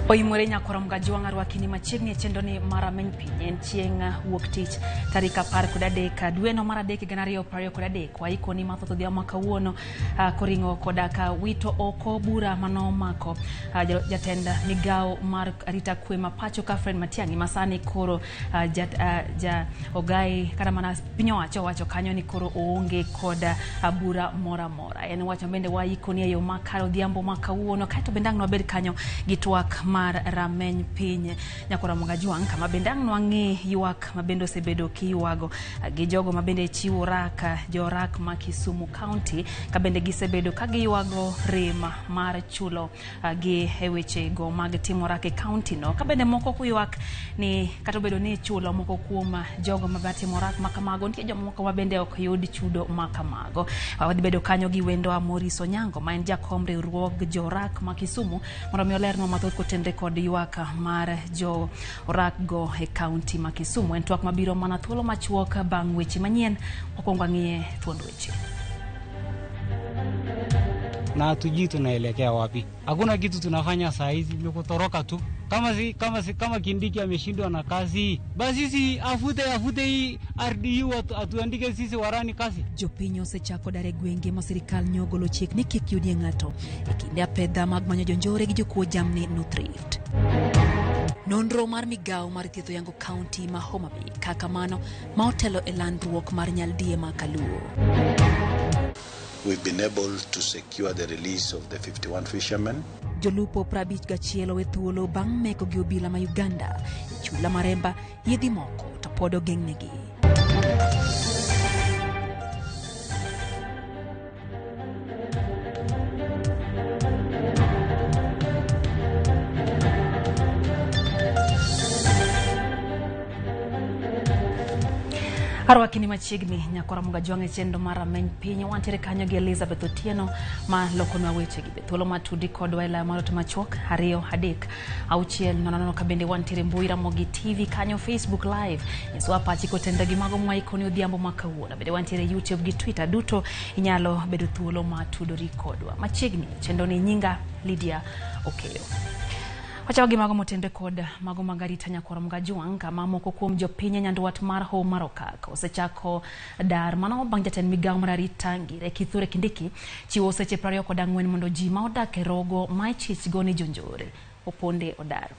Oimore nyakwar Mgajwang' arwakini machiegni e chenro ni mar Rameny Piny. En chieng' wuok tich tarik 13 dweno mar 3 2023. Waikoni mathoth odhiambo ma kawuono koring'o koda ka wito oko bura manomako jatend migawo mar arita kwe ma pacho ka Fred Matiang'i ma sani koro ja ogai kata mana piny owacho owacho kanyo ni koro oonge kod bura moro amora. En wach ma bende waikoni e yo makare odhiambo ma kawuono. Kaeto bende ang' nwabed kanyo gi twak mar rameny piny nyakwar Mgajwang' kama bende ang' nwang'i ywak ma bende osebedo kiywago gi jogo ma bende chiwo rak jo rak ma Kisumu County ka bende gisebedo ka giywago rem mar chulo gi e weche go mag timo rak e county no. Ka bende moko ywak ni kata obedo ni ichulo moko kuom jogo ma timo rak ma kamago, nitie jomoko ma bende ok yud chudo ma kamago. Wadhi bedo kanyo gi wendo Maurice Onyango ma en jakom riwruog jo rak ma Kisumu mondo mi olernwa mathoth kotenre kod ywak mar jo rak go e county ma Kisumu. En twak mabiro mana thuolo machuok bang' weche manyien. Wakwongo ang'iye thuond weche. Na hatujui tunaelekea wapi. Hakuna kitu tunafanya saa hizi, ni kutoroka tu. Kama Kindiki ameshindwa na kazi, basi sisi afute hii RDU atuandike sisi warani kazi. Jopiny osechako dar e gwenge ma sirikal nyogolo chik ni kik yudie ng'ato e kinde apedha mag manyo jonjore gi jokuo jamni North Rift. Nonro mar migawo mar thieth oyango kaunti ma Homa Bay kaka mano ma otelo e landruok mar nyaldiema kaluo. We've been able to secure the release of the 51 fishermen. Jolupo 51 owe thuolo bang' meko gi obila ma Uganda e chula Maremba, yiedhi moko to pod ogeng'negi. Arwakini machiegni nyakwar Mgajwang' e chenro mar Rameny Piny. Wantiere kanyo gi Elizabeth Otieno ma lokonwa weche gi. Thuolo matudi kodwa e layo mar ote machuok 2 3 6 0 0 ka bende wantiere mbui Ramogi TV kanyo Facebook Live. Nyiswa pachi kotenre gi mago mwaikoni odhiambo ma kawuono. Bende wantiere YouTube gi Twitter duto inyalo bedo thuolo ma tudori kodwa. Machiegni chenro ni nyinga Lydia Okeyo. Wachako gi mago motenre kod mago mag arita nyakwar Mgajwang' kama moko kuom jopiny e nyandwat mar Hoho mar Okak osechako dar mano bang' jatend migawo mar arita Ngire Kithure Kindiki chiwo seche 24 mondo ji ma odak e rogo ma ichich go ni jonjore oponde odar.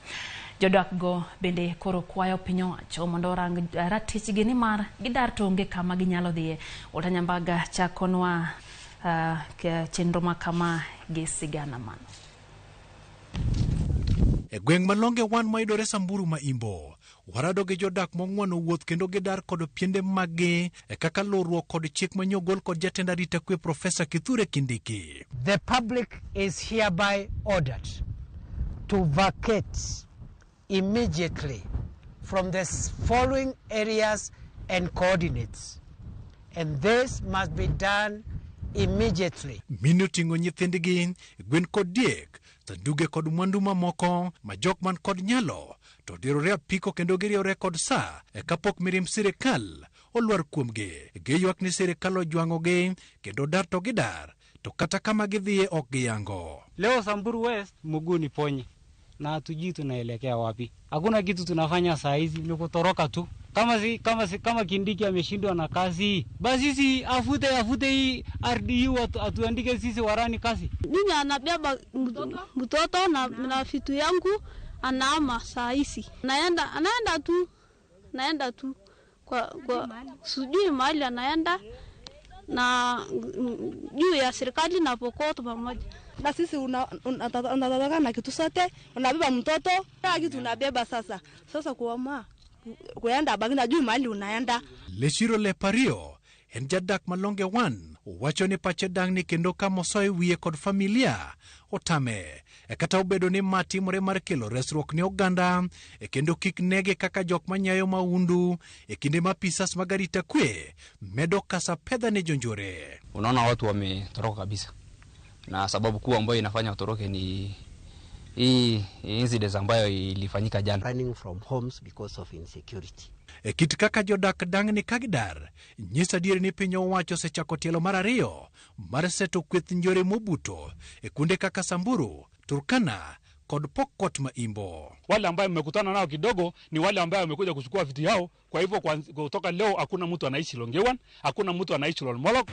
Jodak go bende koro kwayo piny owacho mondo orang ratichgi nimar gidar to onge kama ginyalo dhiye. Walter Nyambaga chakonwa chenro ma kama gi sigana mano. E gweng' ma Longe 1 mayudore Samburu ma Imbo, warado gi jodak mong'wano wuoth kendo gidar kod piende maggi e kaka luwruok kod chik manyogol kod jatend arita kwe Profesa Kithure Kindiki. The public is hereby ordered to vacate immediately from the following areas and coordinates, and this must be done immediately. Mine oting'o nyithindgi, gwen kod diek, sanduge kod mwandu mamoko ma jok man kod nyalo to dirore apiko kendo giriewore kod saa e kapok mirimb sirikal olwar kuomgi. Giywak ni sirikal ojwang'ogi kendo dar to gidar to kata kama gidhiye ok giyango. Leo Samburu West mguu ni ponye na hatujui tunaelekea wapi. Hakuna kitu tunafanya saa hizi, ni kutoroka tu. Kama Kindiki ameshindwa na kazi, basi sisi afute hii RDU atuandike sisi warani kazi. Mimi anabeba mtoto na vitu yangu anaama saa hizi. Naenda tu kwa sijui mahali anaenda na juu ya serikali na Pokot pamoja. Na sisi unataka na kitu sote, unabeba mtoto, kila kitu unabeba sasa. Sasa kuama kuenda baki na juu mahali unaenda. Leshiro Lepario en jadak ma Longe 1 owacho ni pache dang'ni kendo kama osoe wiye kod familia otame. E kata obedo ni ma timore mar kelo resruok ne oganda e kendo kik nege kaka jok manyayo maundu e kinde ma apisas mag arita kwe medo kasa pedha ne jonjore. Unaona watu wametoroka kabisa, na sababu kuu ambayo inafanya watoroke ni hii incidents ambayo ilifanyika jana. Running from homes because of insecurity. E kit kaka jodak dang'ni ka gidar, nyiso adier ni piny owacho osechako tielo mar ariyo mar seto kweth njore mobuto e kuonde kaka Samburu, Turkana kod Pokot ma Imbo. Wale ambaye mmekutana nao kidogo ni wale ambaye wamekuja kuchukua vitu yao. Kwa hivyo kutoka leo hakuna mtu anaishi Longewan, hakuna mtu anaishi Lolmolok.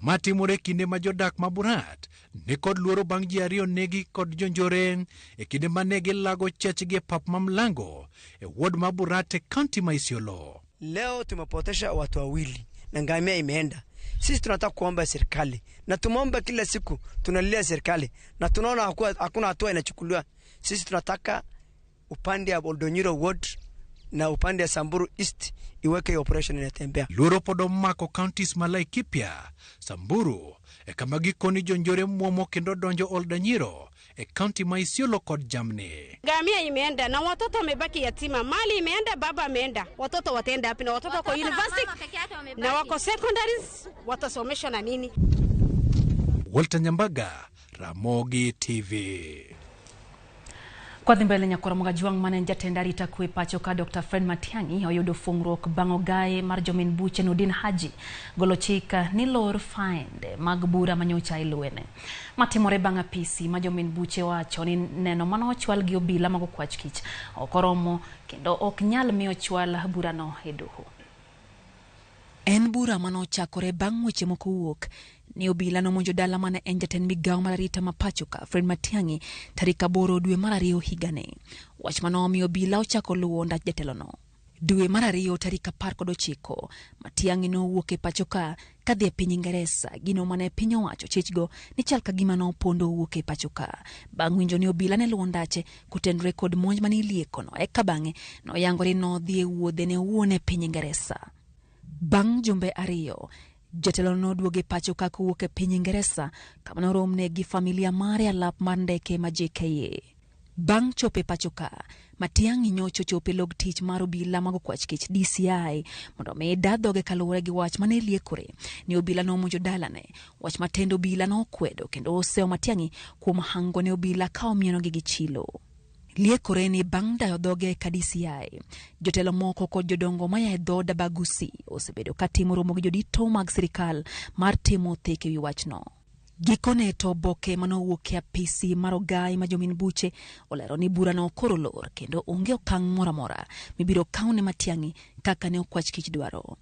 Matimore kinde ma jodak ma Burat ni kod luoro bang' ji ariyo negi kod jonjore e kinde ma ne gilago chechgi e pap ma Mlango e ward ma Burat e kaunti ma Isiolo. Leo tumepotesha watu wawili na ngamia imeenda. Sisi tunataka kuomba serikali na tumeomba kila siku, tunalilia serikali na tunaona hakuna hatua inachukuliwa. Sisi tunataka upande ya Oldonyiro Ward na upande ya Samburu East iweke operation inatembea. Luoro pod omako counties ma Laikipia, Samburu e kama gikoni jonjore muomo kendo donjo Oldonyiro e kaunti ma Isiolo kod jamni. Ngamia imeenda na watoto wamebaki yatima, mali imeenda, baba ameenda, watoto wataenda wapi? Na watoto wako university na wako secondaries, watasomeshwa na nini? Walter Nyambaga, Ramogi TV. Kwadhi mbele nyakoro Mogajwang' mane en jatend arita kwe pacho ka Dr. Fred Matiang'i oyudo fungruok bang' ogaye mar jomin buche Nordin Haji golo chik ni lor fainde mag bura manyocha iluwene. Matimore bang' apisi ma jomin buche wacho ni neno manochwal gi obila mag okwach kich ok oromo kendo ok nyal miyo chwal burano e doho. En bura manochakore bang' weche moko wuok ni obila nomonjo dala mane en jatend migawo mar arita ma pacho ka Fred Matiang'i tarik 8 dwe mar 2 higani. Wach manomiyo obila ochako luwo ndach jatelono. Dwe mar 2 tarik 19 Matiang'i nowuok e pacho ka kadhi e piny Ingeresa, gino mane piny owacho chechgo ni chal ka gima nopondo owuok e pacho ka. Bang' winjo ni obila ne luwo ndache kotenore kod monj mane iliekono, eka bang'e noyangore ni nodhi e wuodhe ne owuon e piny Ingeresa. Bang' jumbe 2 jatelo noduogo e pacho ka kowuok e piny Ingeresa kama noromne gi familia mare alap mar ndeke ma JKIA. Bang' chopo e pacho ka, Matiang'i nyocha ochopo e log tich mar obila mag okwach kech DCI mondo omi da dhoge kaluwore gi wach mane liekore ni obila nomonjo dalane, wach ma tend obila nokwedo kendo osewo Matiang'i kuom hango ne obila ka omienogi gi chilo. Liekore ni bang' dayo dhoge ka DCI, jotelo moko kod jodongo maya e dhood Abagusi osebedo ka timo romo gi jodito mag sirikal mar timo thek ewi wachno. Gikone to oboke manowuok e apisi mar ogai ma jomin buche olero ni burano koro lor kendo onge okang' moro amora mibiro kaw ne Matiang'i kaka ne okwach kich dwaro.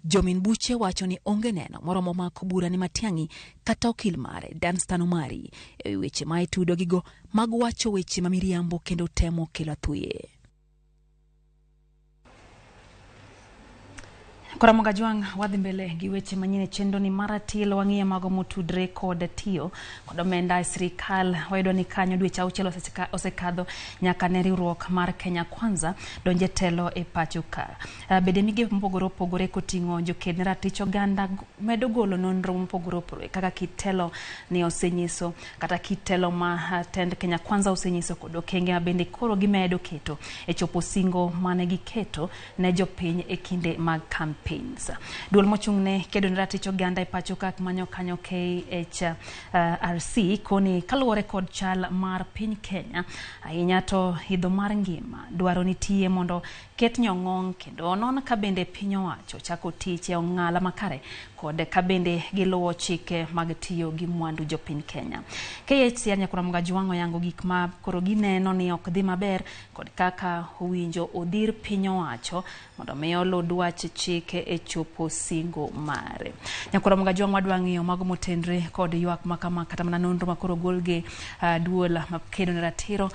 Jomin buche wacho ni onge neno moromo mako bura ne Matiang'i kata okil mare Danstan Omari e weche ma itudo gigo mag wacho weche ma miriambo kendo temo kelo athuye. Kora Mogajwang' wadhi mbele gi weche manyien e chenro ni mar atiel wang'iye mago motudre kod tiyo kod omenda e sirikal. Wayudo ni kanyo dweche 6 osekadho nyaka ne riwruok mar Kenya Kwanza donje telo e pacho ka. Bede migepe mopogore opogore koting'o joked ne ratich oganda medo golo nonro mopogore opogore kaka kitelo ni osenyiso kata kitelo ma tend Kenya Kwanza osenyiso kod okenge ma bende koro gimedo keto e chopo singo mane giketo ne jopiny e kinde mag campaign. Duol mochung'ne kedo ne ratich oganda e pacho ka manyo kanyo KHRC koni kaluwore kod chal mar piny Kenya ahinya to idho mar ngima dwaro nitie mondo ket nyong'ong kendo onon ka bende piny owacho chako tich e ong'ala makare kod ka bende giluwo chike mag tiyo gi mwandu jopiny Kenya. KHCR Nyakura Mogajwang' oyango gik ma koro gineno ni ok dhi maber kod kaka owinjo odhir piny owacho mondo mi oluw dwach chike e chopo singo mare. Nyakura Mogajwang' wadwa ng'iyo mago motenre kod ywak makama kata mana nonro makoro ogol gi duol makedo ne ratiro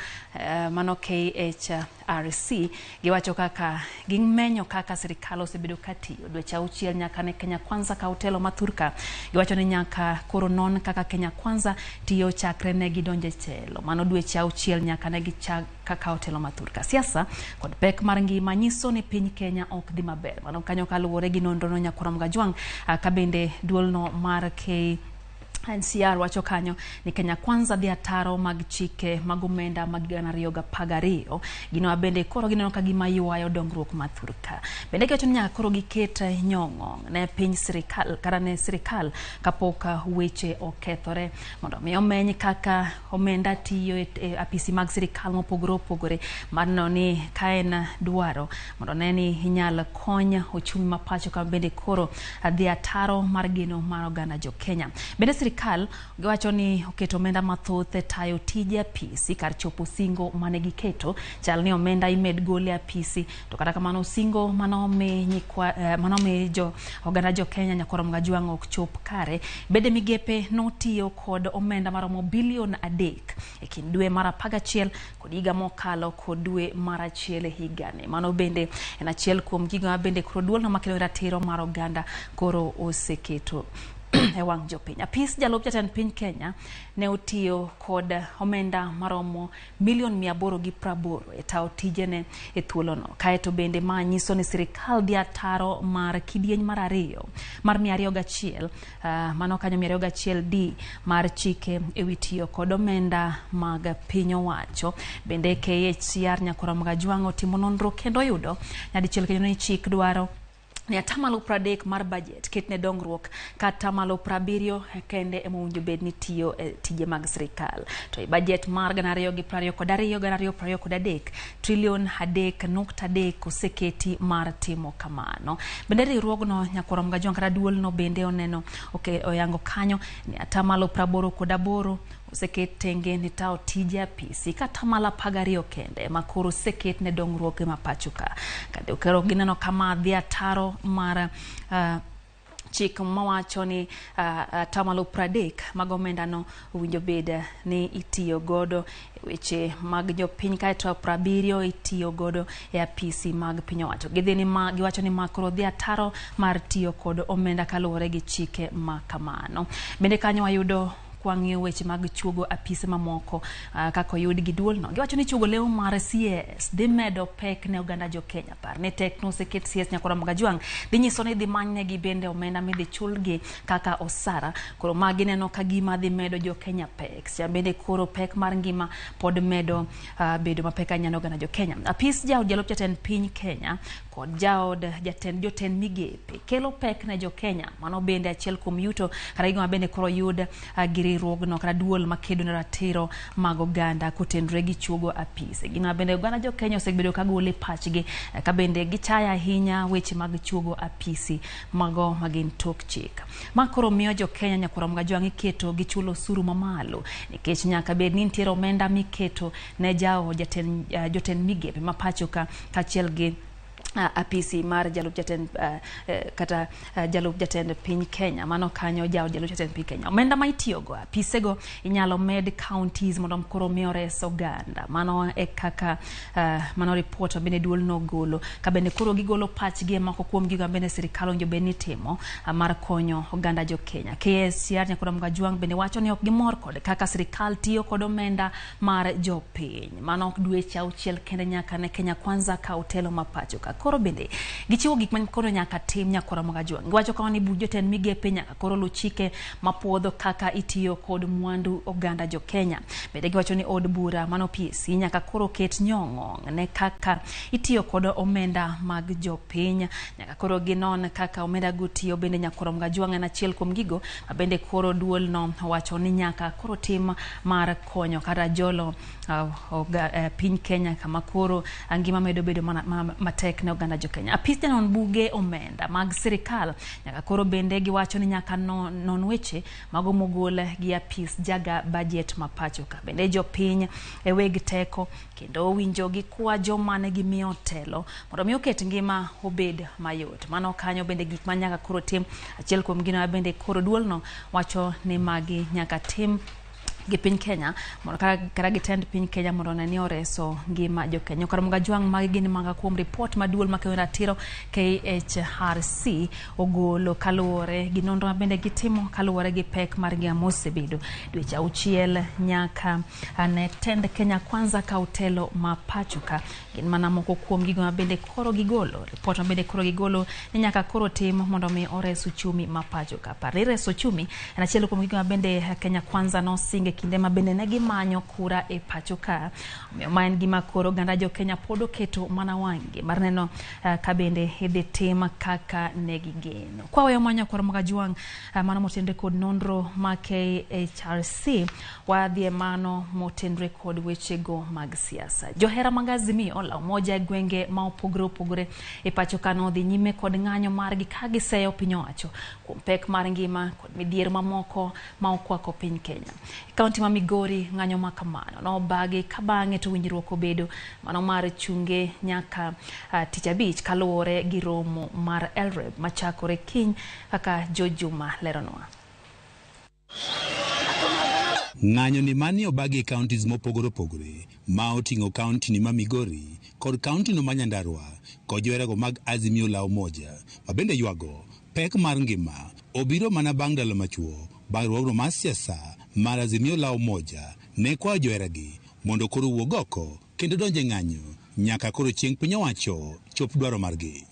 mano KHRC giwacho kaka gimenyo kaka sirikal osebedo katiyo dweche 6 nyaka ne Kenya Kwanza ka telo mathurka. Giwacho ni nyaka koro non kaka Kenya Kwanza tiyo chakre ne gidonje telo mano dweche 6 nyaka ne gichak kaka telo mathurka. Siasa kod pek mar ngima nyiso ni piny Kenya ok dhi maber. Mano kanyo kaluwore gi nonro no Nyakura Mogajwang' ka bende duolno mar KNCR wacho kanyo ni Kenya Kwanza dhi ataro mag chike mag omenda mag 2012 gino bende koro gineno ka gima ywayo dongruok mathurka. Bende giwacho ni nyaka koro giket nyong'ong ne piny sirikal kata ne sirikal kapok weche okethore mondo mi omeny kaka omenda tiyo e apisi mag sirikal mopogore opogore mar neno ni ka en dwaro mondo ne ni inyal kony ochumi ma pacho ka bende koro dhi ataro mar geno mar oganda jo Kenya. Bende sirikal Sirikal giwacho ni oketo omenda mathoth e tayo tije apisi kar chopo singo mane giketo. Chal ni omenda imed gol e apisi, to kata kamano singo mane nyikwa mane jo oganda jo Kenya nyakoro Mgajwang' ok chop kare. Bede migepe notiyo kod omenda maromo bilion 3 e kind dwe mar 11 kod higa mokalo kod dwe mar 1 higani. Mano bende en achiel kuom gigo ma bende koro duolno makelo ratiro mar oganda koro oseketo e wang' jopiny. Apis jalup jatend piny Kenya ne otiyo kod omenda maromo milion 880 e tayo tijene e thuolono. Kaeto bende ma nyiso ni sirikal dhi ataro mar kidieny mar 2 mar 201 mano kanyo 201 D mar chike ewi tiyo kod omenda mag piny owacho. Bende KHCR Nyakoro Mgajwang' otimo nonro kendo yudo nyadichiel kendo ni chik dwaro ni atamalo 30 mar budget ketne dongruok ka atamalo 70 kende ema owinjo bed ni tiyo e tije mag sirikal. To e budget mar 2022 2023 trilion 3.3 oseketi mar timo kamano. Bende riwruogno Nyakoro Mgajwang' kata duolno bende oneno oyango kanyo ni atamalo 88 oseket tenge ni tayo tije apisi ka atamalo 12 kende ma koro oseket ne dongruok ma pacho ka. Kendo koro gineno kama dhi ataro mar chik mawacho ni atamalo 30 mag omenda no owinjo bed ni itiyo godo weche mag jopiny, kaeto 70 itiyo godo e apisi mag piny owacho. Gidhi ni ma giwacho ni ma koro dhi ataro mar tiyo kod omenda kaluwore gi chike ma kamano. Bende kanyo wayudo kwang'iyo weche mag chuogo apise mamoko kaka oyud gi duolno. Giwacho ni chuogo leo mar CS dhi medo pek ne oganda jo Kenya. Par ni tek noseket CS Nyakoro Mgajwang' dhi nyiso ni dhi manynegi bende omenda midhi chulgi kaka osara. Koro ma gineno ka gima dhi medo jo Kenya pek. Seche bende koro pek mar ngima pod medo bedo mapek ahinya ne oganda jo Kenya. Apis jaod jalup jatend piny Kenya kod jaod jatend jotend migepe kelo pek ne jo Kenya. Mano bende achiel kuom yuto kata gigo ma bende koro yud gi riwruogno kata duol makedo ne ratiro mag oganda kotenore gi chuogo apise. Gima bende oganda jo Kenya osebedo ka golo e pachgi ka bende gichayo ahinya weche mag chuogo apisi mago magin tok chik. Ma koro miyo jo Kenya Nyakoro Mgajwang' iketo gi chulo osuru mamalo nikech nyaka bed ni nitiere omenda miketo ne jaod jotend migepe ma pacho ka kaachiel gi apisi mar jalup jatend kata jalup jatend piny Kenya. Mano kanyo jaod jalup jatend piny Kenya. Omenda ma itiyogo apisego inyalo med counties mondo koro mi ores oganda. Mano e kaka mano report bende duol nogolo ka bende koro gigolo pachgi e moko kuom gigo bende sirikal owinjo bed ni timo mar konyo oganda jo Kenya. KSCR Nyakoro Mgajwang' bende wacho ni ok gimor kod kaka sirikal tiyo kod omenda mar jopiny. Mano ok dweche 6 kende nyaka ne Kenya Kwanza ka telo ma pacho ka. Koro bende gichiwo gik ma koro nyaka tim Nyakoro Mgajwang'. Giwacho kama ni buch jotend migepe nyaka koro luw chike mapuodho kaka itiyo kod mwandu oganda jo Kenya. Bende giwacho ni od bura mano PSC nyaka koro ket nyong'ong' ne kaka itiyo kod omenda mag jopiny. Nyaka koro ginon kaka omenda go tiyo. Bende Nyakoro Mgajwang' en achiel kuom gigo ma bende koro duolno wacho ni nyaka koro tim mar konyo kata jolo piny Kenya kama koro ngima medo bedo matek ne oganda jo Kenya. Apis janon buge omenda mag sirikal nyaka koro bende giwacho ni nyaka non weche mago mogol gi apis jaga budget ma pacho ka. Bende jopiny e weg teko kendo winjo gi kwa joma ne gimiyo telo mondo mi oket ngima obed mayot. Mano kanyo bende gik ma nyaka koro tim. Achiel kuom gino bende koro duolno wacho ni magi nyaka tim gi piny Kenya mondo kata gitend piny Kenya mondo one ni oreso ngima jo Kenya. Nyakoro Mgajwang' magi gin maga kuom report maduol makeyo ratiro KHRC ogolo kaluwore gi nonro ma bende gitimo kaluwore gi pek mar ngima mosebedo dweche 6 nyaka ne tend Kenya Kwanza ka telo ma pacho ka. Gin mana moko kuom gigo ma bende koro gigolo. Report ma bende koro gigolo ni nyaka koro tim mondo mi ores uchumi ma pacho ka. Par ni reso uchumi en achiel kuom gigo ma bende Kenya Kwanza nosinge e kinde ma bende ne gimanyo kura e pacho ka. Omiyo ma en gima koro oganda jo Kenya pod oketo mana wang'gi mar neno ka bende idhi tim kaka ne gigeno. Kwa weyo manyo koro Magajwang' mano motenre kod nonro ma KHRC, wadhi e mano motenre kod wechego mag siasa. Johera mag Azimio la Umoja e gwenge ma opogore opogore e pacho ka nodhi nyime kod ng'anyo margi ka giseyo piny owacho kuom pek mar ngima kod midhiero mamoko ma okwako piny Kenya. E kaunti ma Migori, ng'anyo ma kamano nobagi ka bang'e to winjruok obedo mano mar chunge nyaka tich abich kaluwore gi romo mar LREB machakore kiny kaka Jojuma leronwa. Ng'anyo ni mani obagi e counties mopogore opogore ma oting'o kaunti ni ma Migori kod kaunti no ma Nyandarua kod joherago mag Azimio la Umoja ma bende ywago pek mar ngima obiro mana bang' ndalo machuok bang' riwruogno mar siasa mar Azimio la Umoja ne kwayo joheragi mondo koro wuog oko kendo donjo e ng'anyo nyaka koro chieng' piny owacho chop dwaro margi.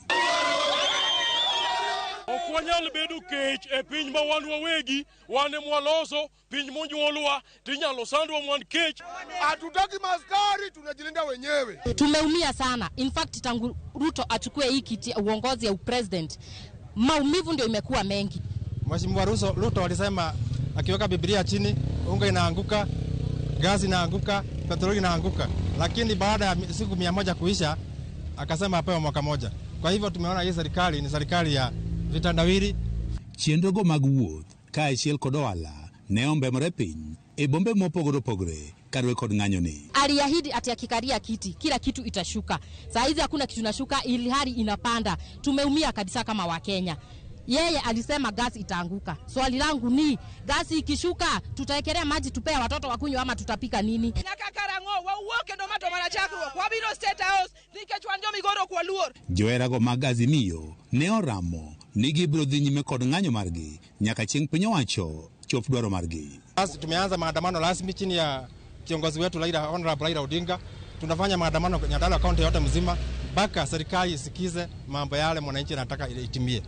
Ok wanyal bedo kech e piny ma wan wawegi, wan ema waloso piny monyuolwa, tinyalo sandwa mwan kech. Hatutaki maskari, tunajilinda wenyewe. Tumeumia sana. In fact, tangu Ruto achukue hii kiti uongozi ya upresident, maumivu ndio imekuwa mengi. Mheshimiwa Ruto alisema akiweka Biblia chini, unga inaanguka, gasi inaanguka, petroli inaanguka. Lakini baada ya siku 100 kuisha, akasema apewe mwaka moja. Kwa hivyo tumeona hii serikali ni serikali ya vitandawili. Chenrogo mag wuoth kaachiel kod ohala ne ombemore piny e bombe mopogore opogore kaluwore kod ng'anyo ni. Aliahidi ati akikalia kiti kila kitu itashuka. Saa hizi hakuna kitu inashuka, ili hali inapanda. Tumeumia kabisa kama Wakenya. Yeye alisema gasi itaanguka. Swali langu ni gasi ikishuka tutaekelea maji tupea watoto wakunywa ama tutapika nini? Nyaka karang'o wawuok kendo mato mana chakruok wabiro State House nikech wan jo Migoro ok waluor. Joherago mag Azimio ne oramo ni gibiro dhi nyime kod ng'anyo margi nyaka chieng' piny owacho chop dwaro margi. Tumeanza maandamano rasmi chini ya kiongozi wetu Raila, Honorable Raila Odinga. Tunafanya maandamano Nyandarua kaunti yote mzima mpaka serikali isikize mambo yale mwananchi anataka itimie.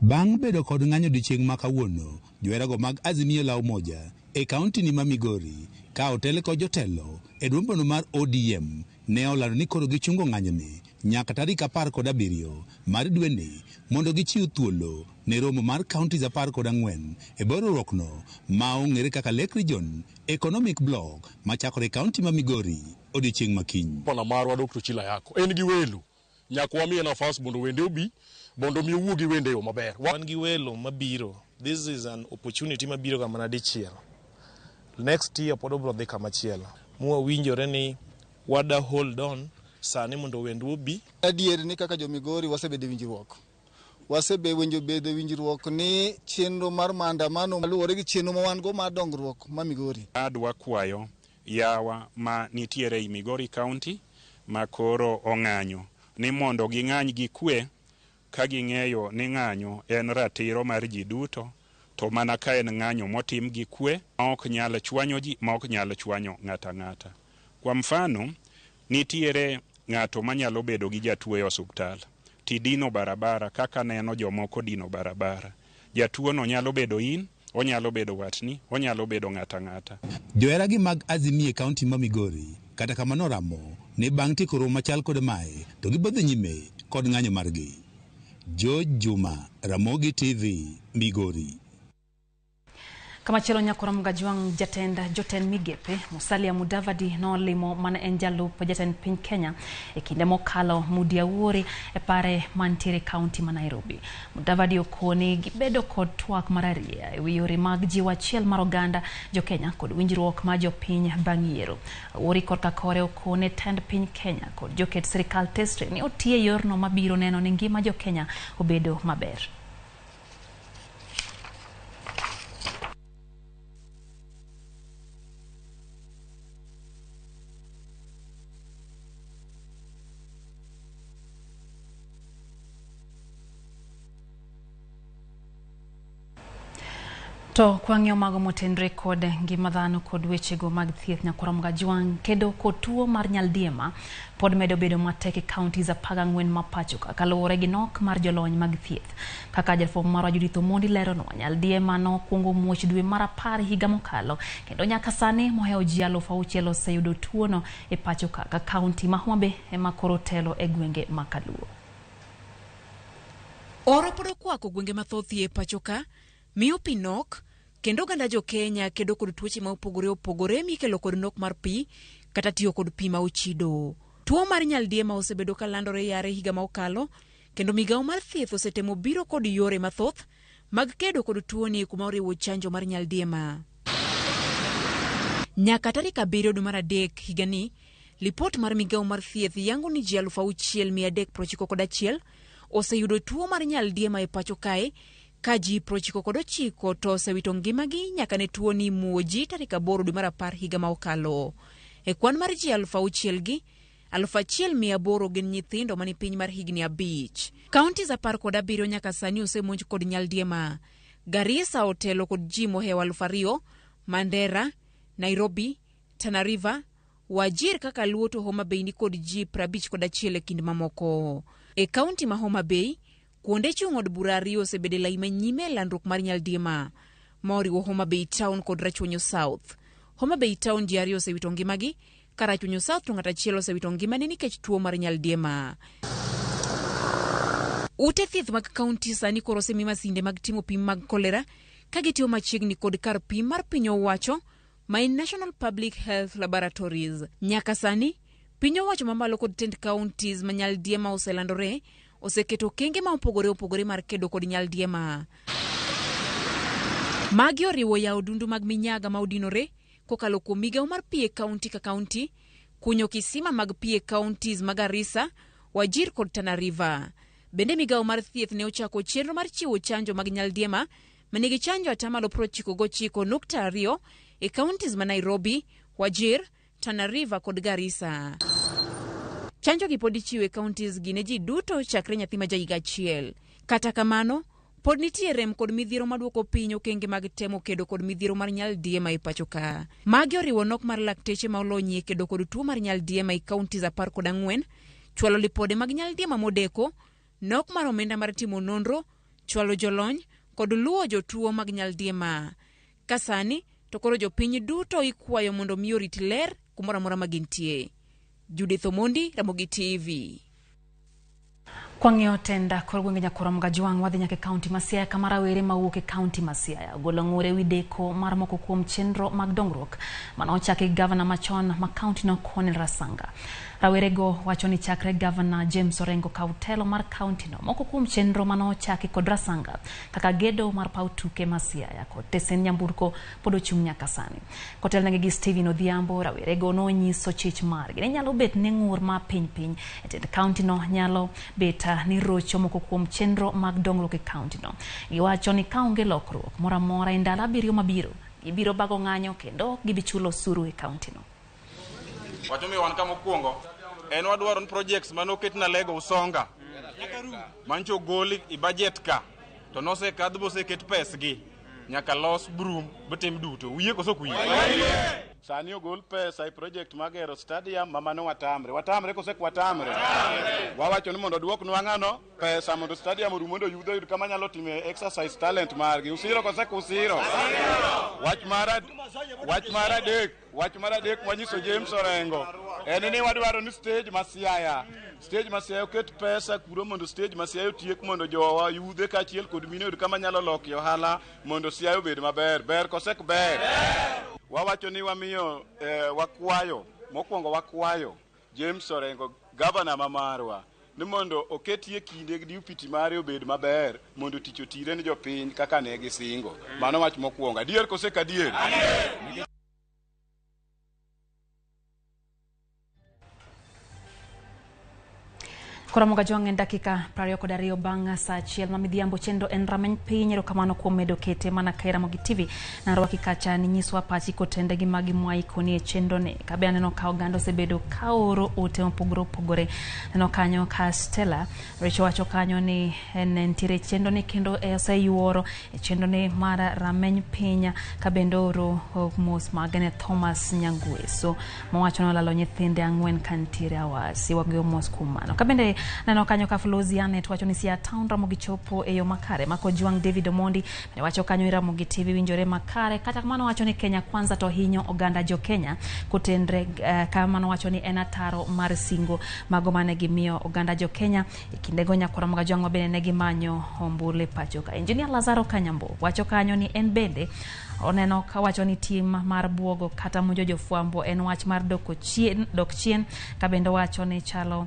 Bang' bedo kod ng'anyo odiechieng' ma kawuono, joherago mag Azimio la Umoja e kaunti ni ma Migori ka otel kod jotelo e duombono mar ODM ne olando ni koro gichungo ng'anyoni nyaka tarik 17 mar dweni mondo gichiw thuolo ne romo mar counties 14 e bwo riwruokno ma ong'ere kaka Lake Region Economic Bloc machakore e kaunti ma Migori odiechieng' ma kiny. Bwana marwa Dr. Chila Yako en gi welo, nyaka wamiye nafas mondo wende obi, mondo mi owuo gi wende e yo maber. Wan gi welo mabiro. This is an opportunity mabiro ga mana dichiel. Next year pod obiro dhi kamachielo. Mwawinjore ni wada hold on sani mondo wendwa obi. Adier ni kaka jo Migori wasebedo e winjruok. Wasebedo winjruok ni chenro mar maandamano luwore gi chenro ma wan go mar dongruok ma Migori. Adwa kwayo yawa ma nitiere ei Migori County ma koro ong'anyo ni mondo ging'any gi kwe ka ging'eyo ni ng'anyo en ratiro mar ji duto, to mana ka en ng'anyo motim gi kwe ma ok nyal chwanyo ji, ma ok nyal chwanyo ng'ata ng'ata. Kwa mfano, nitiere ng'ato manyalo bedo gi jatuo e osuptal tidino barabara kaka neno jomoko dino barabara. Jatuo no nyalo bedo in, onyalo bedo watni, onyalo bedo ng'ata ng'ata. Joheragi mag Azimio e kaunti ma Migori kata kamano ramo ni bang' tieko romo machal kod mae to gibiro dhi nyime kod ng'anyo margi. George Juma, Ramogi TV, Migori. Kamachielo Nyakoro Mgajwang' jatend jotend migepe Musalia Mudavadi nolimo mane en jalup jatend piny Kenya e kinde mokalo Mudi Awuori e pare mantiere kaunti ma Nairobi. Mudavadi okoni gibedo kod twak mararieya e wi yore mag jiwo achiel mar oganda jo Kenya kod winjruok mar jopiny bang' yiero. Awuori korka kore okone tend piny Kenya kod joket sirikal tesre ni otiye yorno mabiro neno ni ngima jo Kenya obedo maber. To kwang'iyo mago motenre kod ngima dhano kod wechego mag thieth, Nyakwar Mgajwang' kedo kod tuo mar nyaldiema pod medo bedo matek e counties 14 ma pacho ka kaluwore gi nok mar jolony mag thieth. Kaka jafwambo marwa Judith Omondi leronwa, nyaldiema nokwongo muoch dwe mar 10 higa mokalo kendo nyaka sani mohewo ji 6,000 oseyudo tuono e pacho ka, ka kaunti ma Homa Bay ema koro telo e gwenge ma Kaluo. Oro pod okwako gwenge mathoth e pacho ka, miyo pi nok, kendo oganda jo Kenya kedo kod tuoche ma opogore opogore mikelo kod nok mar pi kata tiyo kod pi ma ochido. Tuo mar nyaldiema osebedo ka landore yare higa ma okalo, kendo migawo mar thieth osetemo biro kod yore mathoth mag kedo kod tuoni kuma oriwo chanjo mar nyaldiema. Nyaka tarik 7 dwe mar 3 higani, lipot mar migawo mar thieth yango ni ji 6,391 oseyudo tuo mar nyaldiema e pacho kae, ka ji 99 to osewito ngimagi nyaka ne tuoni muoji tarik 8 dwe mar 10 higa ma okalo. E kwan mar ji 6,000 gi 1,800 gin nyithindo mani piny mar higni 5. Counties 17 nyaka sani osemonj kod nyaldiema. Garissa otelo kod ji mohewo 2,000, Mandera, Nairobi, Tana River, Wajir kaka Luo to Homa Bay ni kod ji 51 e kind mamoko. E kaunti ma Homa Bay, kuonde chung' od bura 2 osebedo e lai manyime e landruok mar nyaldiema, ma oriwo Homa Bay Town kod Rachuonyo South. Homa Bay Town ji 2 osewito ngimagi, ka Rachuonyo South to ng'at achiel osewito ngimane nikech tuo mar nyaldiema. Ute thieth mag kaunti sani koro osemi masinde mag timo pim mag kolera ka gitiyo machiegni kod kar pim mar piny owacho ma en National Public Health Laboratories. Nyaka sani, piny owacho mamalo kod tend counties ma nyaldiema oselandore oseketo okenge ma opogore opogore mar kedo kod nyaldiema. Magi oriwo yawo dundu mag minyaga ma odinore kokalo kuom migawo mar pi e kaunti ka kaunti, kunyo kisima mag pi e counties mag Garissa, Wajir kod Tana River. Bende migawo mar thieth ne ochako chenro mar chiwo chanjo mag nyaldiema manigi chanjo atamalo 99.2 e counties ma Nairobi, Wajir, Tana River kod Garissa. Chanjo gi pod ichiwo e counties gi ne ji duto chakre nyathi ma jahiga 1. Kata kamano, pod nitie rem kod midhiero maduoko piny okenge mag temo kedo kod midhiero mar nyaldiema e pacho ka. Magi oriwo nok mar lakteche ma olony e kedo kod tuo mar nyaldiema e counties 14, chwalo lipode mag nyaldiema modeko, nok mar omenda mar timo nonro, chwalo jolony, kod luwo jotuo mag nyaldiema. Ka sani, to koro jopiny duto ikwayo mondo mi orit ler kumoro amora ma gintie. Judith Omondi, Ramogi TV. Kwang'iyo tenda kor gwenge Nyakwar Mgajwang' wadhi nyaka e kaunti ma Siaya kama rawere mawuok e kaunti ma Siaya ogolo ng'ur ewi deko mar moko kuom chenro mag dongruok mane ochaki gi gavana machon ma kaunti no Cornel Rasanga. Rawerego wacho ni chakre gavana James Orengo kaw telo mar kaunti no, moko kuom chenro mane ochaki kod Rasanga kaka gedo mar paw tuke ma Siaya kod tesen nyamburko pod ochung' nyaka sani. Kotelnegi gi Stephen Odhiambo, rawerego nonyiso chich margi ni nyalo bet ni ng'ur ma piny piny e tend kaunti no nyalo bet ni rocho moko kuom chenro mag dongruok e kaunti no. Giwacho ni kaonge lokruok moro amora e ndalo 7 mabiro, gibiro bago ng'anyo kendo gibi chulo osuru e kaunti no. Wacho mi wan kama mokwongo en wadwaro ni projects mane oket na Lego Usonga mancho ogol i budget ka to nosekadh boseket pesgi nyaka los broom botim duto. Uyie koso ok uyie? Sani ogol pesa e project mar gero stadium ma mano watamre. Watamre kose ok watamre? Wawacho ni mondo oduoknwa ng'ano pesa mondo stadium orum mondo yudhe oyud kama nyalo time exercise talent margi. Usiro kose ok usiro? Wach mar adek mwanyiso James Orengo en ni wadwaro ni stage ma Siaya. Stage ma Siaya oket pesa kuro mondo stage ma Siaya otiek mondo jowa yudhe kaachiel kod mine oyud kama nyalo lokie ohala mondo Siaya obed maber. Ber kose ok ber? Wawacho ni wamiyo wakwayo mokwongo wakwayo James Orengo gavana ma marwa ni mondo oketie kinde gi deputy mare obed maber mondo tich otire ni jopiny kaka ne gisingo. Mano wach mokwongo. Adier kose ok adier? Koromo gajwang' en dakika 22 bang' saa 1 ma midhiambo chenro en rameny piny. Erokamano kuom medo kete mana ka Ramogi TV. Narwaki kacha ni nyiswa pachi kotende gi magi mwaikoni e chenro ni. Kabe aneno ka oganda osebedo ka oro ote mopogore opogore. Aneno kanyo ka Stella Richo wacho kanyo ni en nitiere chenro ni kendo oseyuoro e chenro ni mar rameny piny ka bende oro mos mage ne Thomas Nyangweso mowacho ni olalo nyithinde 4 ka nitiere Awasi. Wagoyo mos kuom mano. Ka bende neno kanyo ka Flozi Anet wacho ni Siaya Town Ramogi chopo e yo makare. Mako Jwang' David Omondi bende wacho kanyo ni Ramogi TV winjore makare. Kata kamano wacho ni Kenya Kwanza to hinyo oganda jo Kenya kotenre kamano wacho ni en ataro mar singo mago mane gimiyo oganda jo Kenya e kindego. Nyakwar Ramogi Jwang' bende ne gimanyo ombulu e pacho ka. Engineer Lazaro Kanyambo wacho kanyo ni en bende oneno ka wacho ni tim mar buogo kata monjo jofwambo en wach mar dok chien ka bende wacho ni chalo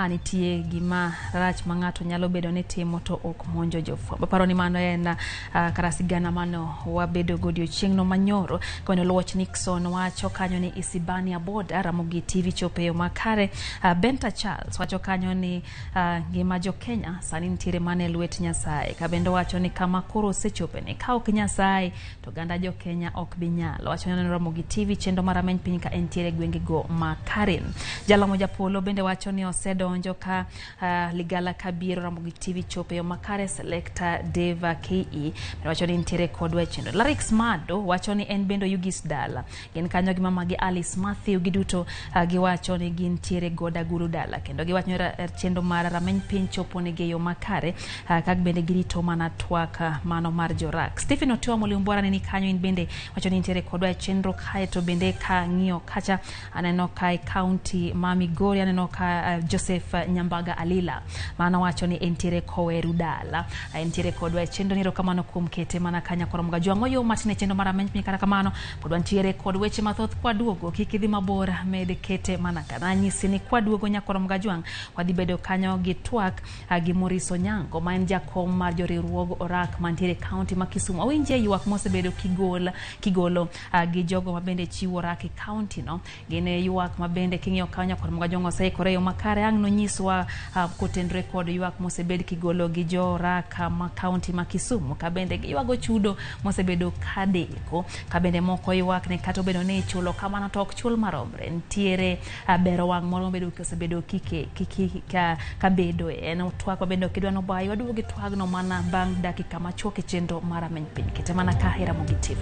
nitie gima rach ma ng'ato nyalo bedo ni timo to ok monjo jofwambo. Aparo ni mano en kara sigana mano wabedo go odiochieng'no manyoro. Kendo Luoch Nixon wacho kanyo ni Isibania boda Ramogi TV chopo e yo makare. Benta Charles wacho kanyo ni ngima jo Kenya sani nitiere mana e lwet Nyasaye. Ka bende wacho ni kama koro osechope ni ka ok Nyasaye to oganda jo Kenya ok bi nyalo. Wacho ni Ramogi TV chenro mar rameny piny ka entiere gwengego ma Karen. Jalamo Japolo bende wacho ni osedo donjo ka Ligala Kabiero Ramogi TV chopo e yo makare. Selector Deva KE wacho ni nitiere kodwa e chenro. Larix Mado wacho ni en bende Oyugis dala. Gin kanyo gi mamagi Alice Matthew giduto giwacho ni gintiere goda guru dala kendo giwacho ni chenro mar rameny piny chopo negi e yo makare ka bende girito mana twak mano mar jorak. Stephen Otiwa Moliumbwara ni kanyo in bende wacho ni nitiere kodwa e chenro kae to bende ka ng'iyo kacha aneno ka e county ma Migori aneno ka Joseph Nyambaga Alila mano wacho ni entiere koweru dala entiere kodwa e chenro. Ni erokamano kuom kete mana kanya koro mga jwang'o yo matin e chenro mar rameny piny. Kata kamano pod wantiere kod weche mathoth kwaduogo, kik idhi mabor, med kete mana kana anyisi ni kwaduogo nyakwar mga jwang' wadhi bedo kanyo gi twak gi Maurice Onyango ma en jakom mar joriwruog orak mantiere county ma Kisumu. Awinje ywak mosebedo kigolo gi jogo ma bende chiwo orak e county no. Gin ywak ma bende king'iyo kanyo nyakwar mga jwang' oseikore yo makare. Ang' nonyiswa kotenre kod ywak mosebed kigolo gi jo orak ma county ma Kisumu ka bende giywago chudo mosebedo kadeko ka bende moko ywak ne kata obedo ni ichulo kamano to ok chul maromre. Nitiere bero wang' moro mobedo osebedo kabedo en twak mabende ok idwa nobayi. Waduogo gi twagno mana bang' dakika machuok e chenro mar rameny piny. Kete mana ka Ramogi TV.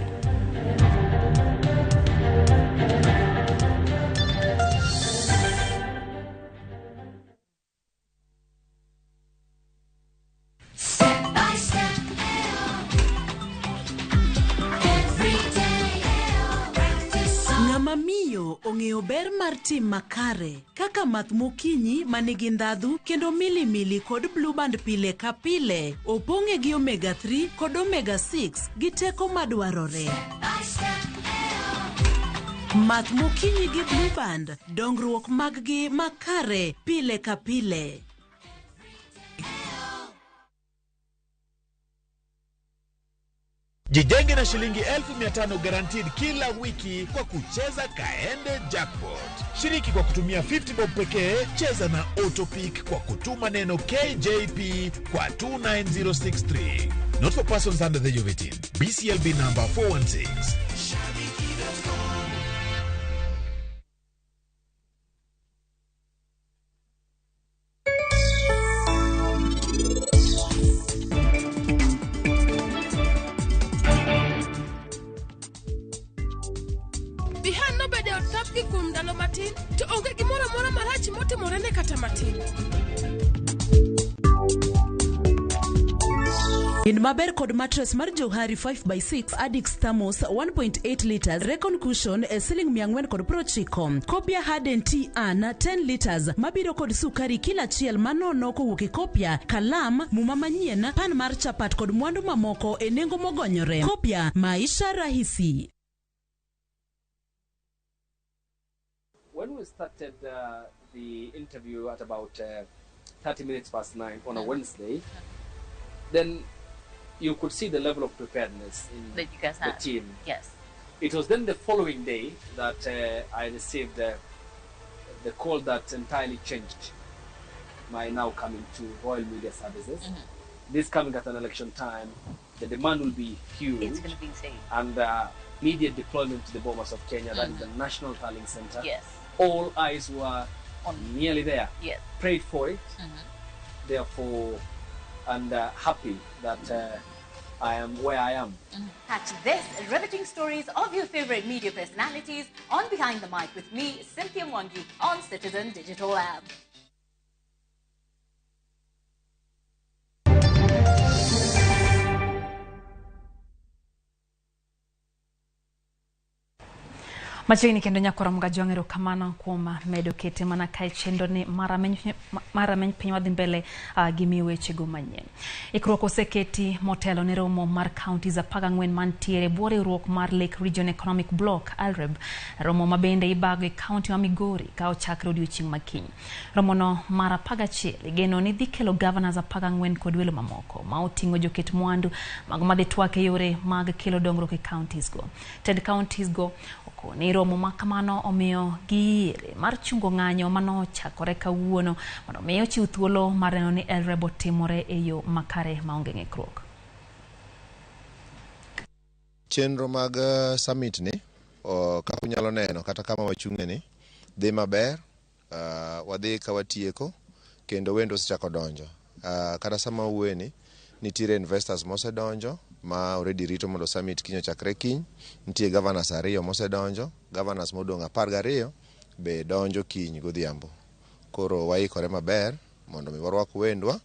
Ng'ama miyo ong'eyo ber mar tim makare kaka math mokinyi manigi ndhadhu kendo milimili kod Blue Band pile ka pile opong'e gi omega 3 kod omega 6 gi teko madwarore. Math mokinyi gi Blue Band, dongruok mag-gi makare pile ka pile. Jijenge na shilingi 1500 guaranteed kila wiki kwa kucheza Kaende Jackpot. Shiriki kwa kutumia 50 bob pekee, cheza na Autopick kwa kutuma neno KJP kwa 29063. Not for persons under the age of 18. BCLB number 416. Bihan nobedo e od thapgi kuom ndalo matin to onge gimoro amora marach motimorene kata matin. In maber kod mattress mar Johari 5x6 Addix Thermos 1.8 liters Recon cushion e siling 490. Kopia Harden TN 10 liters mabiro kod sukari kila achiel manono kowuok e Kopia, kalam, muma manyien, pan mar chapat kod mwandu mamoko e nengo mogonyore. Kopia, maisha rahisi. When we started the interview at about 9:30 on a Wednesday, then you could see the level of preparedness in that you guys the had. team. Yes. It was then the following day that I received the call that entirely changed my now coming to Royal Media Services. This coming at an election time, the demand will be huge. It's going to be insane. And immediate deployment to the Bomas of Kenya, that is the National Tallying Center. Yes. All eyes were nearly there. Yes. Prayed for it, therefore, and happy that I am where I am. Catch this riveting stories of your favorite media personalities on Behind the Mic with me, Cynthia Mwangi, on Citizen Digital App. Machiegni kendo nyakora Mgajwang' erokamano kuom medo kete mana kae chenro ni mar ameny piny wadhi mbele gi miyo wechego manyien. Ikruok oseketi motelo ne romo mar counties 14 mantiere bwo riwruok mar Lake Region Economic Bloc ALREB, romo ma bende ibago e county ma Migori ka ochakre odiochieng' ma kiny. Romono mar 11 igeno ni dhi kelo governors 14 kod welo mamoko ma oting'o joket mwandu mago madhi twak e yore mag kelo dongruok e counties go. Tend counties go ni romo ma kamano omiyo giyiere mar chungo ng'anyo manochakore kawuono mondo mi ochiw thuolo mar neno ni ALREB otimore e yo makare maonge ng'ikruok. Chenro mag summit ni kaka unyalo neno kata kama wachung'e ni dhi maber, wadhi ka watieko kendo wendo osechako donjo. Kata sama wuoye ni nitiere investors mosedonjo ma already rito mondo summit kiny ochakre kiny. Nitie governors 2 mosedonjo, governors modong' 12 be donjo kiny godhiambo. Koro waikore maber mondo mi warwak wendwa,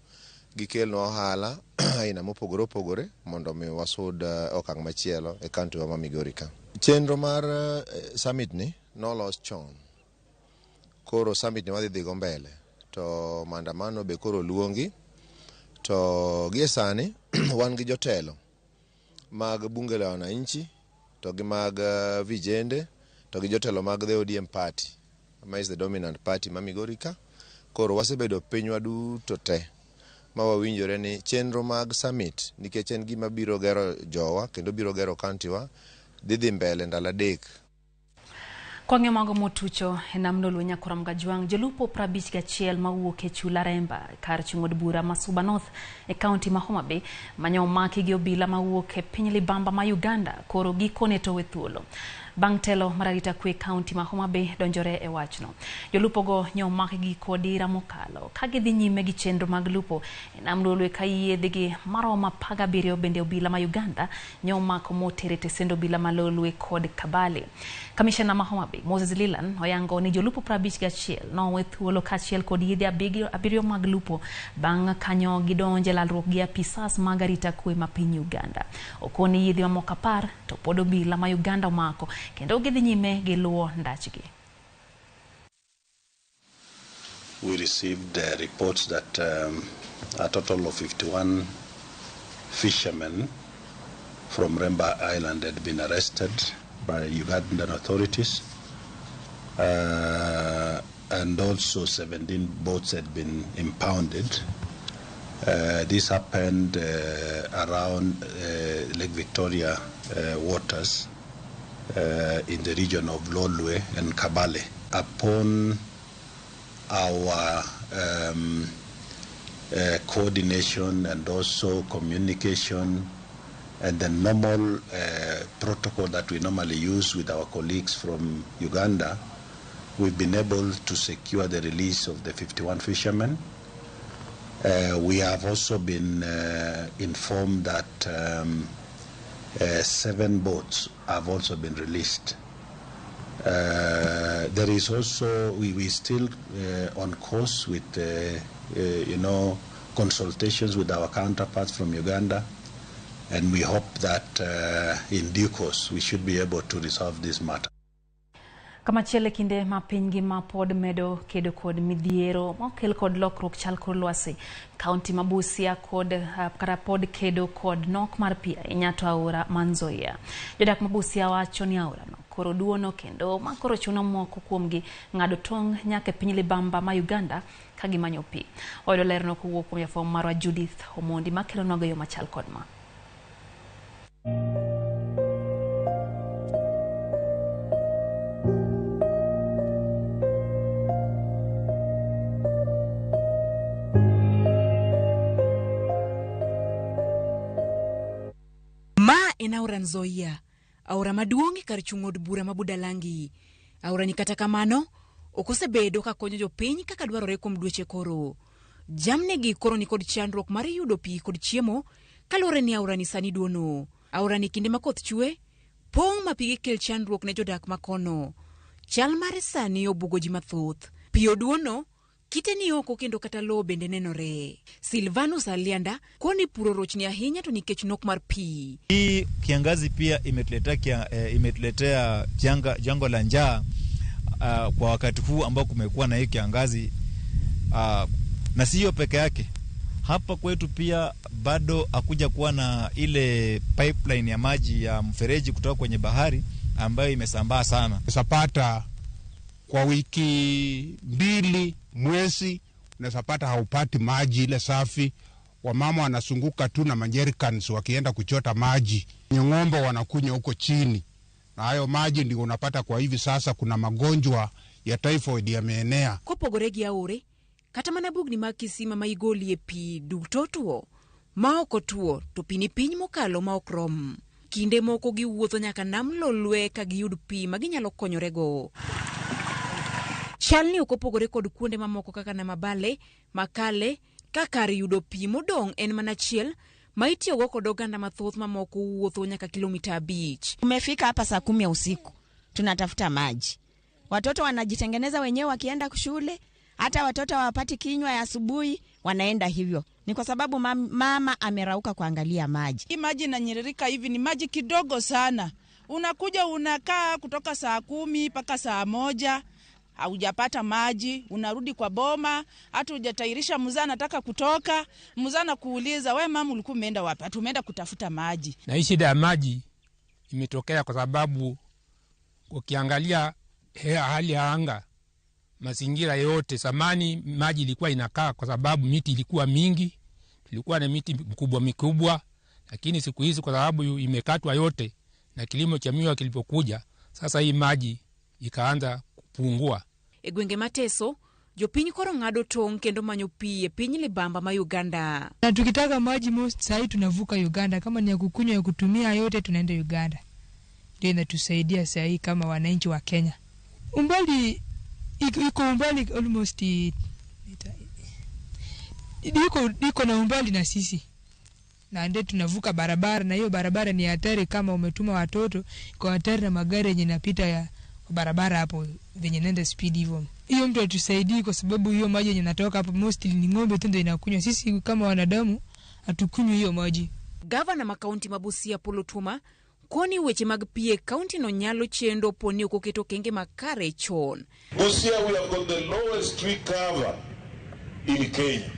gikelnwa ohala aina mopogore opogore mondo mi wasud okang' machielo e county wa ma Migori ka. Chenro mar summit ni nolos chon, koro summit ni wadhi dhigo mbele to maandamano be koro luongi. To gie sani wan gi jotelo mag bunge la wananchi to gi mag vijende to gi jotelo mag the ODM party ma is the dominant party ma Migori ka. Koro wasebedo pinywa duto te ma wawinjore ni chenro mag summit nikech en gima biro gero jowa kendo biro gero county wa dhi mbele ndalo 3. Kwang'e mago motucho e nam Lolwe nyakora Mgajwang', jolupo 51 mawuok e chula Remba kar chung' od bura ma Suba North e kaunti ma Homa Bay manyo omaki gi obila mawuok e piny Libamba ma Uganda koro gikone to we thuolo. Bang' telo mar arita kwe kaunti ma Homa Bay donjore e wachno. Jolupogo nyo omaki gi kodira mokalo ka gidhi nyime gi chenro mag lupo e nam Lolwe ka yiedhigi maromo 17 bende obila ma Uganda nyo omako motere tesend obila ma Lolwe kod Kabale. Kamishna ma Homa Bay Moses Lilan oyango ni jolupo 51 nowe thuolo kaachiel kod yedhe 7 mag lupo bang' kanyo gidonje lalruok gi apisas mag arita kwe ma piny Uganda. Okoni yedhe mamoko 10 to pod obila ma Uganda omako kendo gidhi nyime gi luwo ndachgi. We received reports that a total of 51 fishermen from Remba Island had been arrested by Ugandan authorities, and also 17 boats had been impounded. This happened around Lake Victoria waters in the region of Lolwe and Kabale. Upon our coordination and also communication and the normal protocol that we normally use with our colleagues from Uganda, we've been able to secure the release of the 51 fishermen. We have also been informed that 7 boats have also been released. There is also, we still on course with, consultations with our counterparts from Uganda, and we hope that in due course we should be able to resolve this matter. Kamachielo kinde ma piny ngima pod medo kedo kod midhiero mokel kod lokruok chal kor lwasi, kaunti ma Busia kod kata pod kedo kod nok mar pi ahinya to aora ma Nzoia. Jodak ma Busia wacho ni aorano koro duono kendo ma koro chuno moko kuomgi ng'ado tong' nyaka e piny Libamba ma Uganda ka gimanyo pi. Oyudo lerno kowuok kuom jafwambo marwa Judith Omondi makelonwago yo machal kod ma. en aora Nzoia, aora maduong' e kar chung' od bura ma Budalangi. Aorani kata kamano, ok osebedo ka konyo jopiny kaka dwarore kuom dweche koro. Jamnigi koro nikod chandruok mar yudo pi kod chiemo kaluwore ni aorani sani duono. Aorani kinde ma koth chwe, pong' ma pige kel chandruok ne jodak makono. Chal mare sani obuogo ji mathoth. Pi oduono, kite ni oko kendo kata lowo bende nenore. Silvanus Alianda koni puro rochni ahinya to nikech nok mar pi. Hii kiangazi pia imetuletea janga la njaa kwa wakati huu ambao kumekuwa na hii kiangazi, na sio peke yake. Hapa kwetu pia bado hakuja kuwa na ile pipeline ya maji ya mfereji kutoka kwenye bahari ambayo imesambaa sana. Unapata kwa wiki 2 mwezi unapata haupati maji ile safi. Wamama wanasunguka tu na majericans wakienda kuchota maji. Ng'ombe wanakunywa huko chini. Na hayo maji ndio unapata kwa hivi sasa kuna magonjwa ya typhoid yameenea. Kopogore gi aore, kata mana bugni mag kisima ma igolie pi duto tuo, ma ok otuo to pi ni piny mokalo ma ok rom. Kinde moko giwuotho nyaka nam Lolwe ka giyud pi ma ginyalo konyorego. Chalni ok opogore kod kuonde mamoko kaka Namabale, Makale, ka kar yudo pi modong' en mana achiel ma itiyogo kod oganda mathoth mamoko wuotho nyaka kilomita 5. Tumefika hapa saa 10 ya usiku, tunatafuta maji. Watoto wanajitengeneza wenyewe wakienda shule, hata watoto hawapati kinywa ya asubuhi, wanaenda hivyo. Ni kwa sababu mama amerauka kuangalia maji. Hii maji inanyiririka hivi ni maji kidogo sana. Unakuja unakaa kutoka saa 10 mpaka saa 1, haujapata maji, unarudi kwa boma, hata hujatairisha mzaa anataka kutoka, mzaa anakuuliza we mama ulikuwa umeenda wapi? Hata umeenda kutafuta maji. Na hii shida ya maji imetokea kwa sababu ukiangalia hali ya anga, mazingira yote, zamani maji ilikuwa inakaa kwa sababu miti ilikuwa mingi, tulikuwa na miti mikubwa mikubwa, lakini siku hizi kwa sababu imekatwa yote na kilimo cha miwa kilipokuja, sasa hii maji ikaanza kupungua. E gwenge Mateso, jopiny koro ng'ado tong' kendo manyo pi e piny libamba ma Uganda. Na tukitaka maji most sahi tunavuka Uganda, kama ni ya kukunywa ya kutumia yote tunaenda Uganda. Ndio inatusaidia sahi kama wananchi wa Kenya. Umbali iko umbali almost iko na umbali na sisi. Na ndio tunavuka barabara, na hiyo barabara ni hatari kama umetuma watoto, iko hatari na magari yenye yanapita ya barabara hapo venye nenda speed hivyo. Hiyo mtu atusaidii kwa sababu hiyo maji yenye natoka hapo mostly ni ng'ombe tu ndio inakunywa. Sisi kama wanadamu hatukunywi hiyo maji. Gavana ma kaunti ma Busia Paul Otuoma koni weche mag pi e kaunti no nyalo chendo poni ok oketo okenge makare chon. Busia we have got the lowest tree cover in Kenya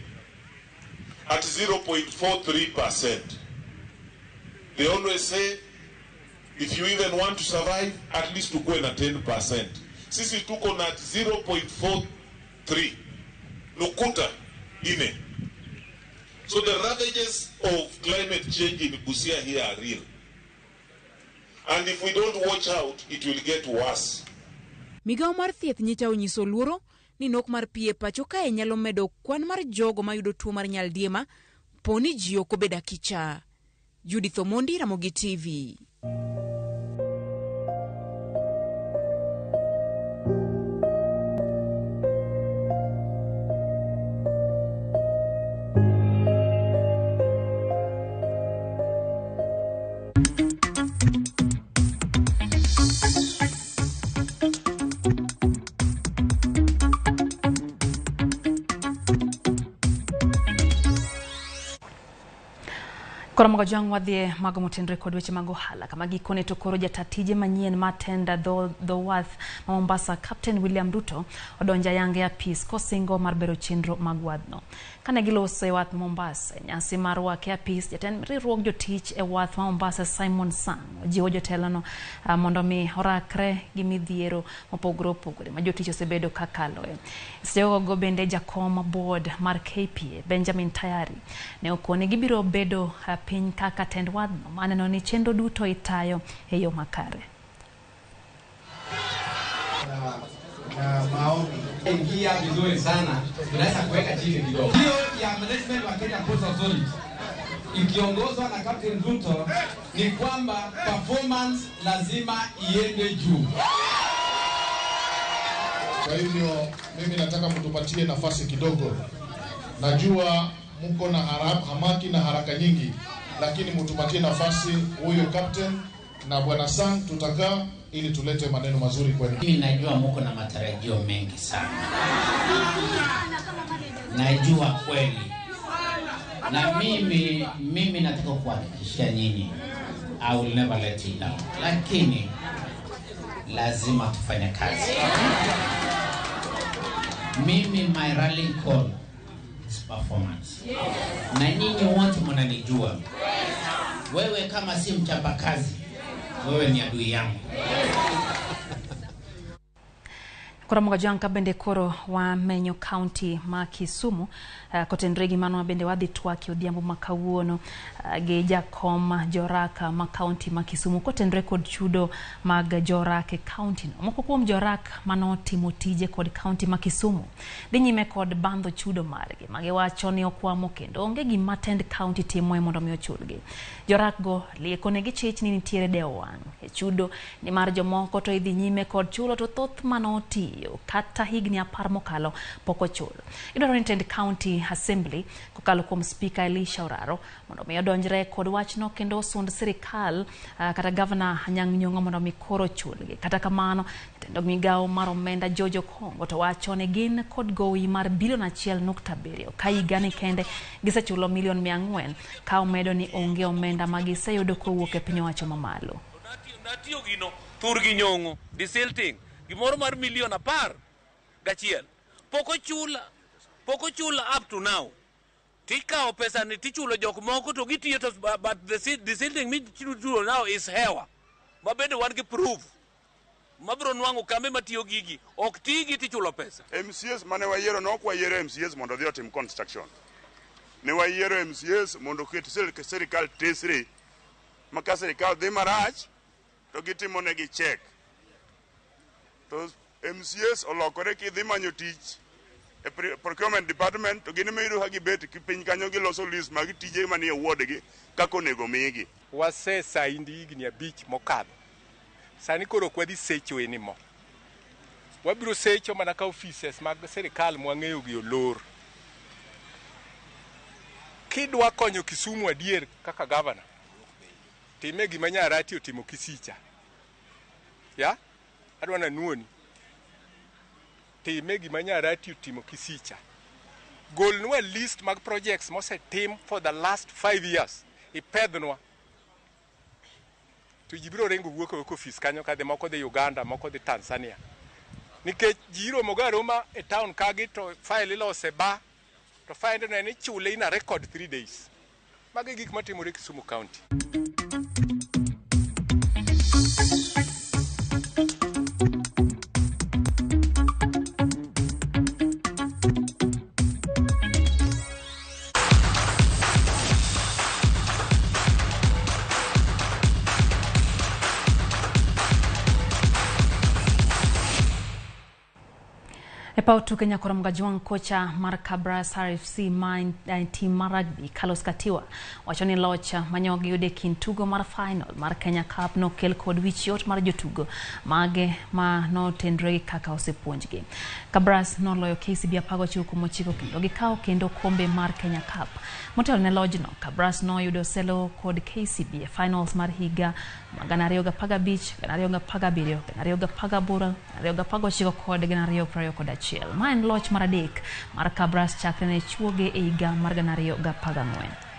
at 0.43%. They always say if you even want to survive, at least tukue na 10%. Sisi tuko na 0.43 nukuta ine. So the ravages of climate change in Busia here are real. And if we don't watch out, it will get worse. Migawo mar thieth nyicha onyiso luoro ni nok mar pi e pacho kae nyalo medo kwan mar jogo mayudo tuo mar nyaldiema poni ji ok obedo akicha. Judith Omondi, Ramogi TV. Koro mogo jwang' wadhie mago motenore kod weche mag ohala kama gikone to koro jata tije manyien mar tenda dho wath ma Mombasa Captain William Ruto odonjo ayanga e apis kosingo mar bero chenro mag wadhno. Kane giloso e wath Mombasa, nyasi mar rwake e apis, jatend riwruog jotich e wath ma Mombasa Simon Sang ojiwo jotelono mondo mi orakre gi midhiero mopogore opogore ma jotich osebedo ka kaloe. Seche bende jakom board mar KPA Benjamin Tayari ne okone gibiro bedo piny kaka tend wadhno maneno ni chenro duto itayo e yo makare. Na maombi ingia vizuri sana, tunaweza kuweka chini kidogo. Hiyo ya management wa Kenya Ports Authority ikiongozwa na Captain Ruto ni kwamba performance lazima iende juu. Kwa hivyo mimi nataka mtupatie nafasi kidogo. Najua mko na hamaki na haraka nyingi, lakini mtupatie nafasi huyo captain na bwana Sang, tutakaa ili tulete maneno mazuri kwenu. Mimi najua mko na matarajio mengi sana, najua kweli, na mimi nataka kuhakikishia nyinyi, I will never let you down, lakini lazima tufanye kazi. Mimi my rallying call is performance. Na nyinyi wote mnanijua. Wewe kama si mchapakazi, wewe ni adui yangu. Koro Jwang' ka bende koro wamenyo kaunti ma Kisumu kotenre gi mano bende wadhi twak e odhiambo ma kawuono gi jakom joraka ma kaunti ma Kisumu kotenre kod chudo mag jorak e kaunti no. Moko kuom jorak manotimo tije kod kaunti ma Kisumu dhi nyime kod bandho chudo margi magiwacho ni okwamo kendo onge gima tend kaunti timo mondo mi ochulgi. Jorak go lieko negi chich ni nitiere dewo wang' e chudo ni mar jomoko to idhi nyime kod chulo to thoth manotiyo kata higni 10 mokalo pok ochul. Idwaro ni tend county assembly kokalo kuom Speaker Elisha Oraro mondo mi odonjre kod wachno kendo osund sirikal kata Governor Anyang' Nyong'o mondo mi koro chulgi. Kata kamano jatend migawo mar omenda George Okongo to wacho ni gin kod gowi mar bilion 1.7 ka higani kende gisechulo milion 400 ka omedo ni onge omenda ma giseyudo kowuok e piny owacho mamalo. Natiyo gino thurgi nyong'o desilting gimoro mar milion 11 pok ochula up to now. Tikawo pesa ni tichulo jok moko to gitiyo to but the desilting michulo now is hewa mabende wan gi proof mabiro nwang'o kambe matiyo gigi ok tigi tichulo pesa. MCS mane wayiero ne ok wayiero MCS mondo odhi otim construction. Ne wayiero MCS mondo oket sirikal tesre ma ka sirikal dhi marach to gitimo negi check. To MCS olokore kidhi manyo tich e procurement department to gin ema iyudo ka gibet piny kanyo giloso list mag tije manie ward gi kaka onego migi. Wasesaindi higni 5 mokadho. Sani koro ok wadhi secho anymore. Wabiro secho mana ka offices mag sirikal mwang'eyo gi olor. Kidwa konyo Kisumu adier kaka governor, time gima Nyarati otimo Kisicha. Ya? Adwa nanuoni. Time gima Nyarati otimo Kisicha. Golnwa list mag projects mosetim for the last 5 years. Ipedhnwa. To ji biro ringo wuok e ofis kanyo kadhi moko dhi Uganda, moko dhi Tanzania. Nikech ji iromoga aroma e town kagi to file ilose ba, to file no en ichule in a record 3 days. Magi gik matimore Kisumu County. E paw tuke nyakoro Mgajwang' kocha mar Kabras RFC ma en team mar rugby Carlos Katiwa wacho ni loch manyo giyudo e kind tugo mar final mar Kenya Cup nokel kod wich yot mar jotugo mage ma notenre gi kaka osepuonjgi. Kabras noloyo KCB 19-9 kendo gikawo kendo kombe mar Kenya Cup. Motelo ne lojno, Kabras noyudo selo kod KCB e finals mar higa 2015, 2017, 2018, 2019 kod 2021. Ma en loch mar 3 mar Kabras chakre ne chuoge e higa mar 2014.